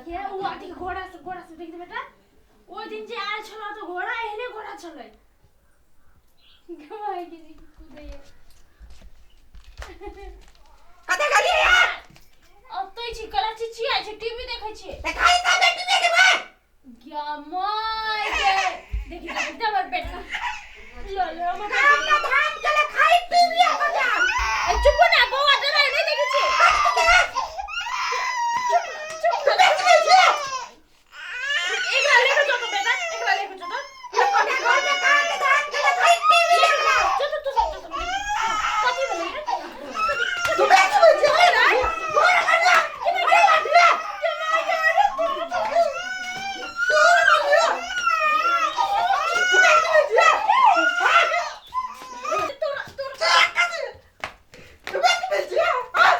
के ओ अथी घोड़ा से, घोड़ा से देख दे बेटा। ओहि दिन जे आयल छलौ तऽ घोड़ा एहने घोड़ा छलै। गमाय के जी कुदैया। कतऽ गेलियै यार? ओतै छी, कला चिचियाइ छै, टीवी देखै छियै। देखाई तऽ बेटी देखबै। गमाय के देखी देखी दे हमर बेटा। लो लो हमर काम ना धाम चले खाई टीवी आ बजा। ए, चुप ना बौआ, डराइ नहि देखै छियै। चुप चुप तू बेच दै छियै। एकरा लेके जो तो बेटा, एकरा लेके जो तो। अपने घर में काम ना धाम चले खाई टीवी देखना। जो तो तू सब जो तो। कथी भेलै रे? तू बेच दै छियै। घोड़ा करिया। घोड़ा करिया। तोरा मारिया। तू बेच दै छियै। तोरा तोरा तोरा कथी? तू बेच दै छियै। हाँ?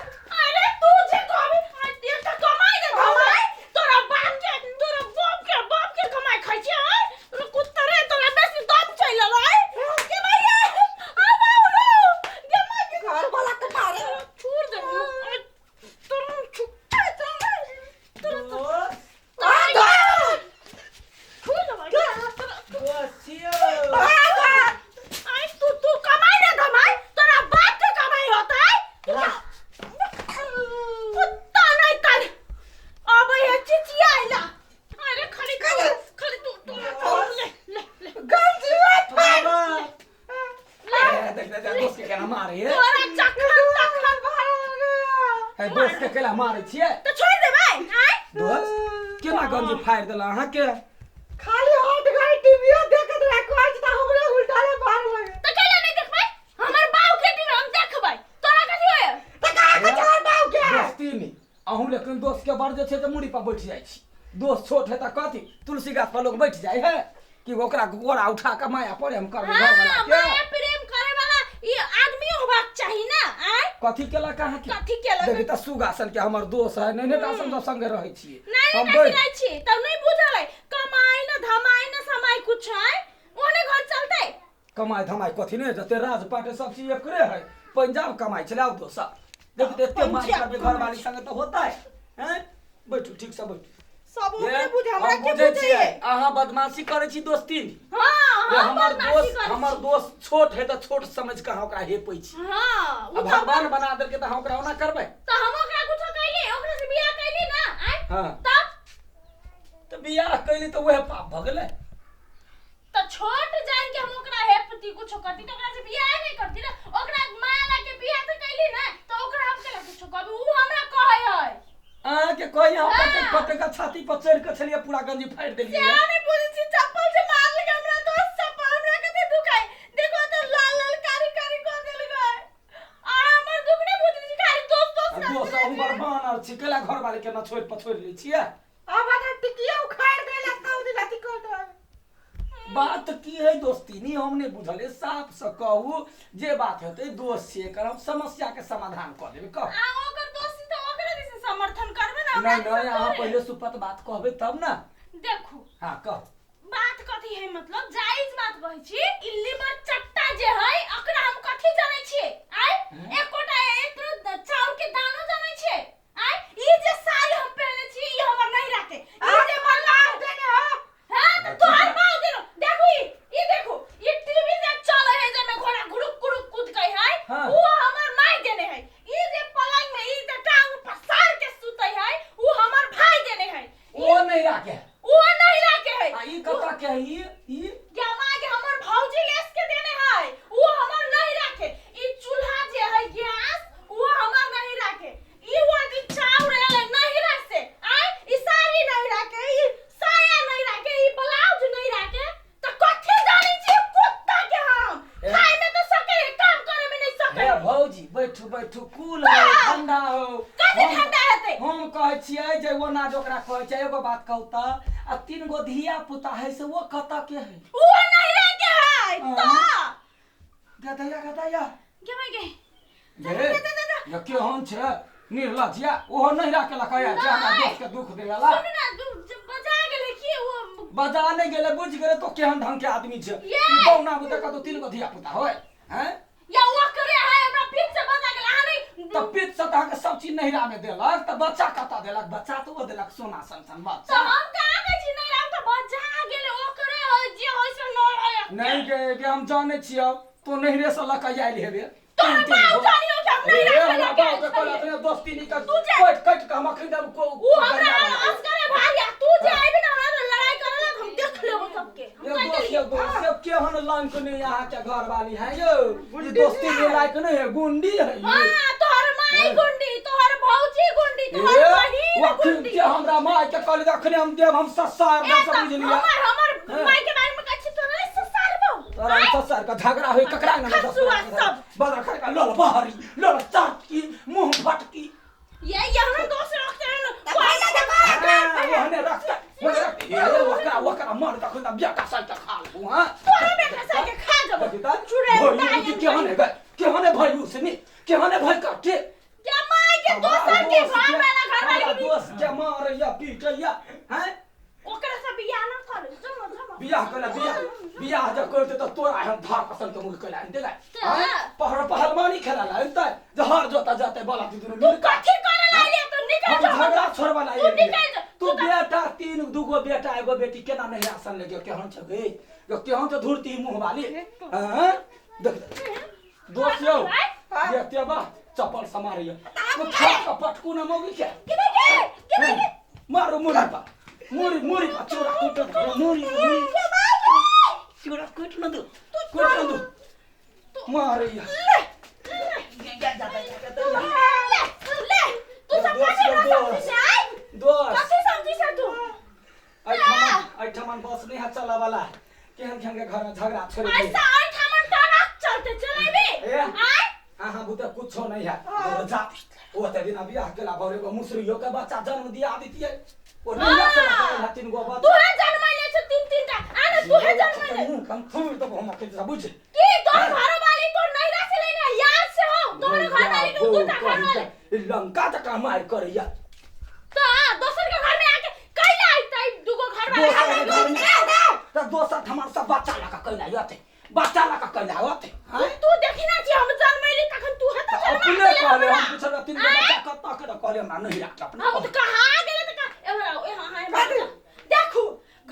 अरे तू जे कहबी, एकटा कमाई दे कमाई, तोरा बाप के, तोरा बाप के, बाप के कमाई खाइ छै। आय तोरा कुत्ता रे, तोरा बेसी दम चलि एलै के भैया। आ बाबू रे, गे माय के घर वाला के मारे। छोड़ दे, तोरा छुट्टा तोरा दोस्त आ धर। छोड़ दे तोरा। दोस्त छियौ। आय तू तू कमाई ना धमाई, तोरा बाप के कमाई होतै। कुत्ता नहीं तर अब ये चिचियाइला। अरे खाली तू, खाली तू तू ले ले ले। गंजीवा फाड़। बाबा ए, देख देख दोस्त के केना मारे है। तोरा चखन तखन ए, दोस्त के केना मारे छियै? तो छोड़ देबै आय। दोस्त केना गंजी फाड़ि देला अहाँके? खाली हाथ गाड़ी टीवी देखत रहे कहै छै तऽ हमरे उल्टा ले मार लगे। तो कैला नहीं देखबै? हमर बाऊ के दिन हम देखबै, तोरा कथी होय? तऽ कहाँ के छोड़ बाऊ के? दोस्ती में अहूँ लेकिन दोस्त के बड़ जे छै तऽ मूड़ी पर बैठ जाइ छी। दोस्त छोट है तऽ कथी तुलसी गाछ पर लोग बैठ जाइ है कि ओकरा गोरा उठा के माया प्रेम करबै घर वाला हाँ के? माया प्रेम करे वाला ई आदमी होबाक चाही ना। आय कथी केलक अहाँके? कथी केलक? देखी तऽ सुगा सन के हमर दोस्त है, नहीं नहीं हम सब संगे रहै छियै। नहीं हम नहीं बैठ रहै छी तब नहीं बुझल है, कमाई ना धमाई ना समाई कुछ है, ओने घर चलतै। कमाई धमाई कथी नहीं, जते राज पाटे सब चीज एकरे है। पंजाब कमाई छलै आउ दोस्त देखी तऽ एते मारि पंजाब करबै घरवाली संगे तऽ होतै हैं? बैठू ठीक से बैठू। सब ये, ओकरे बुझे, हमरा हम के बुझै बुझैये? छियै अहाँ बदमाशी करै छी दोस्ती। हाँ ये हम हमर बदमाशी दोस्त करै हमर छी। दोस्त छोट है तऽ छोट समझ के अहाँ ओकरा हेपै छी। हाँ आ उ तऽ भगवान बना देलकै तऽ अहाँ ओकरा ओना करबै? तऽ हम ओकरा कुछो कैली, ओकरा से बियाह कैली ना आय? हाँ। तब तऽ बियाह कैली तऽ वएह पाप भऽ गेलै। तऽ छोट जान के हम ओकरा हेपती कुछो करती तऽ ओकरा से बियाह नहीं करती ना। ओकरा माया लाग के बियाह तऽ कैली ना, तऽ ओकरा हम केला कुछो कहबी? उ हमरा कहै है। अहाँके कही हम हाँ। पटक पटक छाती पर चढ़ि के छलियै पूरा गंजी फाड़ि देलियै। से नहीं बुझै छी, चप्पल से मारलकै हमरा दोस्त, चप्पल हमरा कते दुखाई देखो तऽ लाल लाल कारी कारी कऽ देलकै। आ हमर दुख नहीं बुझै छी, खाली दोस्त दोस्त आ दोस्त अहूँ बड़ बानर छी, केला घरवाली के न छोड़ि पछोड़ि लै छियै? अब अगर टिकिया उखाड़ देला तब दिन अथी कर दे। बात की है दोस्ती नी हम नहीं बुझल, साफ से कहू जे बात हेतै दोस्त छियै एकर हम समस्या के समाधान कऽ देबै कहू। आ ओकर दोस्ती तऽ ओकरे दिस समर्थन करबै ना, हमरा नहीं दिस नहीं अहाँ थोड़े। पहिले सुपत बात कहबै तब ना। देखू। हाँ कहू। बात कथी है, मतलब जायज बात कहै छी। ई लीवर चट्टा जे है ओकरा हम कथी जानै छियै? आय एकोटा एक चाउर के दानो जानै छियै? आय ई जे साड़ी हम पहने छी ई हमर नहीं राखे, ई जे हमर बाप देने हो। हां त तोहर बाप देनो। देखू ई देखू, ई टीवी जे चले है जे में घोड़ा घुड़ुक घुड़ुक कूद के है, हाँ। वो हमर माई देने है। ई जे पलंग में ई जे टांग पसार के सुतै है वो हमर भाई देने है। ओ नहीं राखे, वो नहीं राखे है। आ ई कतऽ के है ई ई? गे माय गे, हमर भौजी लेस के देने है, वो हमर नहीं राखे। ई चूल्हा जे है गैस वो हमर नहीं राखे। ई वो जे चाउर एले नहीं राखे। आय ई साड़ी नहीं राखे, ई साया नहीं राखे, ई ब्लाउज नहीं राखे। त कथी जानै छी कुत्ता के हम? ए। खाय में तो सके है, काम करे में नहीं सके। हे भौजी बैठू बैठू, कूल हो, ठंडा हो। कथी ठंडा हेतै? हम कहै छियै जे ओना जे ओकरा कहै छै, एगो बात कहू तऽ आ तीन गो धिया पुता है से वो कतऽ के है? वो नहीं राखे है हाँ। त गदैया गदैया गे माय गे। गे ये केहन छै निर्लज्जिया, ओहो नहीं राखे ला कहै जे हमरा नहीं। दोस्त के दुख देला। सुन ना, बजा गेलै की वो? बजा नहीं गेलै, बुझ गेलै तो केहन ढंग के आदमी छै। ये। ई बौना बुते कतौ तीन गो धिया पुता होय हैं? या वो करे है हमरा पीठ से बजा गेलै। अहाँ नहीं तऽ पीठ से तऽ अहाँके सब चीज नैहरा में देलक तऽ बच्चा कतऽ देलक बच्चा तऽ ओ देलक सोना सन सन तो बच्चा हम कहाँ कहै छी नैहरा में तऽ बच्चा गेलै ओकरे होइ जे होइ से न होय नहीं गे गे हम जानै छियौ तो नैहरे से लऽ कऽ आयल हेबे तोहर तीन तीन बाप गो। जानियो कि हम ए, नैहरा से हमरा लऽ के बाप के आयल कहलक छलियै। ने दोस्ती नहीं कर तू जे- कटि कटि कऽ हम अखन देब को उ हमरा असगरे भारी आ तू जे आबि ने हमरा से लड़ाई करे ला हम देख लेबो सबके हम ये कहि दोस्त देलियै ये दोस्त सब केहन लाइन के नहीं यहाँ के घर वाली है यो ये दोस्ती के लायक नहीं है गुंडी है ये हां तोहर माई गुंडी तोहर भौजी गुंडी तोहर ए, बहिन वकील गुंडी के हमरा माय के कहली अखने हम देब हम ससार ए, सब तऽ बुझ लिया हमर हमर हाँ। माई के बारे में कहै छी तोरा ससार बहु तोरा हम ससार का झगड़ा होई ककरा ना खसुआ सब। बदर खड़ का लोल बहरी लोल चटकी मुंह फटकी ये यहाँ दोस्त रखते हैं ना हाँ, ओहने रखता ओहने रखता ए ओकरा ओकरा मर तखन त बिया का साल तक खा लेबू हां तोरा बेटा साल के खा जबो चुड़ैल भई तायन केहन है गए केहन है भई उसने केहन है भई काटे क्या माई के दोसर के घर वाला घर वाले के भी दोस्त के मारैया पीटैया हैं ओकरा से बियाह ना कर जमा जमा बियाह कला बियाह बियाह जब करते त तोरा हम धार पसंद के मुड़ कला देला तऽ? पहर पहलवानी खेला ला त जहर जोता जाते बोला तू दुनू तू मिल के कथी करे लाइले तो निकल हम जा झगड़ा छोड़बा ला तू निकल जा तू बेटा तीन दूगो बेटा एगो बेटी केना नहीं आसन ले गयो केहन छ गे यो केहन छ धुरती मुंह वाली हैं देख दोस्त यो देखते बा चप्पल समारियो तू खा के पटकू ना मोगी के के के के हैं? मारो मुरी पा मुरी मुरी पा चोरा कूट मुरी मुरी चोरा कूट न दो कूट न दो मारे या ले ले तू सब दोस्त, कथी ना दोस्त। समझी से आय दोस्त कथी समझी से तू एठमन एठमन बस नहीं है चला वाला केहन केहन के घर में झगड़ा छोड़ दे ऐसा ऐठामन टरक चलते चलेबी ए। आय अहाँ बुते कुछो नहीं है बोलो जा ओते दिना बियाह केला भर एगो मुसरियो के बच्चा जन्म दिया दितियै ओ नहीं हाँ। है तीन गो बच्चा तूहे जन्मैले छ तीन तीन टा आ न तूहे जन्मैले मुंह कम थूर तो हम अकेले सब बुझ की तोर घर वाली तोर नैरा से लेने याद से हो तोर घर वाली के दू टा घर वाली लंका तक मार करैया त दोसर के घर में आके कैला आइतै दुगो घर वाला दोसर के घर में त दोसर ठमर सब बच्चा लगा कैला यते बच्चा लगा कैला यते हैं तू देखी ना छी हम जन्मैली तखन तू है त अपने जन्मा देले कहले हमरा हम पूछल तीन गो बच्चा कत के कहले हमरा नहीं राख अपना हम त कहाँ गेले त कहाँ ए बरा ए हां हां देखू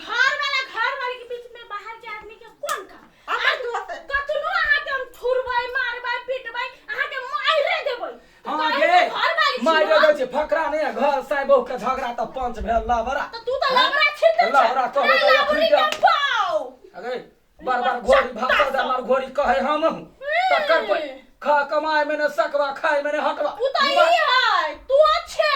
घर वाला घर वाली के बीच में बाहर के आदमी के कोन काम हमर दोस्त कतनो अहाँ के हम थुरबै मारबै पिटबै अहाँ के मारि देबै हां गे घर वाली छी मार ना। दै छै फकरा नहीं है घर साई बहू के झगड़ा त पंच भेल लबरा त तू त लबरा छित लबरा कहबै त लबरी अखन के पाओ अगे बार बार घोड़ी भाषा दे मार घोड़ी कहे हम हूं तकर पर खा कमाए में ने सकवा खाए में ने हटवा उ त ई है तू अच्छे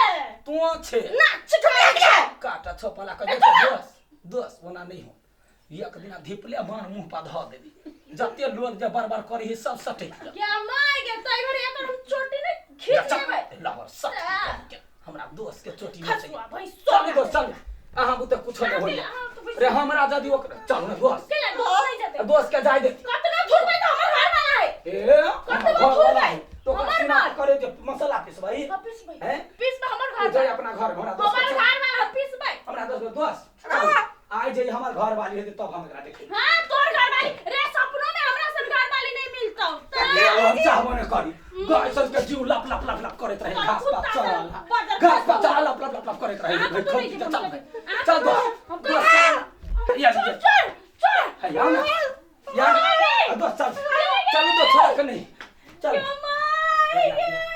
तू छे ना चिकना के काटा छोपला के ए, देखो तोरा। दोस दोस ओना नहीं हो एक दिना धिपले बाण मुंह पर धऽ देबी जते लोग जे बार बार करी सब सटक जा क्या माय के तई घड़ी एकर हम चोटी ने खींच लेबै लवर सट हमरा दोस्त के चोटी में खसुआ भाई चल दोस्त चल अहाँ बुते कुछो नहीं होइए अहाँ तो रे हमरा यदि ओकरा चल ना दोस्त के ले दोस्त नहीं जाते दोस्त के जाय दे कतना थुरबै त हमर घर वाला है ए कतबो घर वाला है। थुरबै? तो ओकरा हमर सीना घर। करे जे मसाला पिसबै हाँ, पिसबै हैं? पिसबै हमर तू घर जाय वाला। अपना घर हमरा दोस्त हमर के घर वाला पिसबै हमरा दोस्त के दोस्त चल आइ जे हमर घर वाली हेतै तब हम एकरा देखै हां तोर घर वाली रे सपनो में हमरा सन घर वाली नहीं मिलतौ त हम चाहबो ने करी गाय सब के जीव लप लप लप लप करैत रहे और घास कुत्ता पात सब चरल बजर घास पात खसुआ। चरल लप लप लप लप करैत रहे अहाँ भाई कतौ खौजी नहि तऽ जेबै, चल भाई अहाँ चल कतौ- दोस्त हम दोस्त चल या चल चल चल है या ना या दोस्त चल चलू तो छोड़ा के नहीं चल माय गे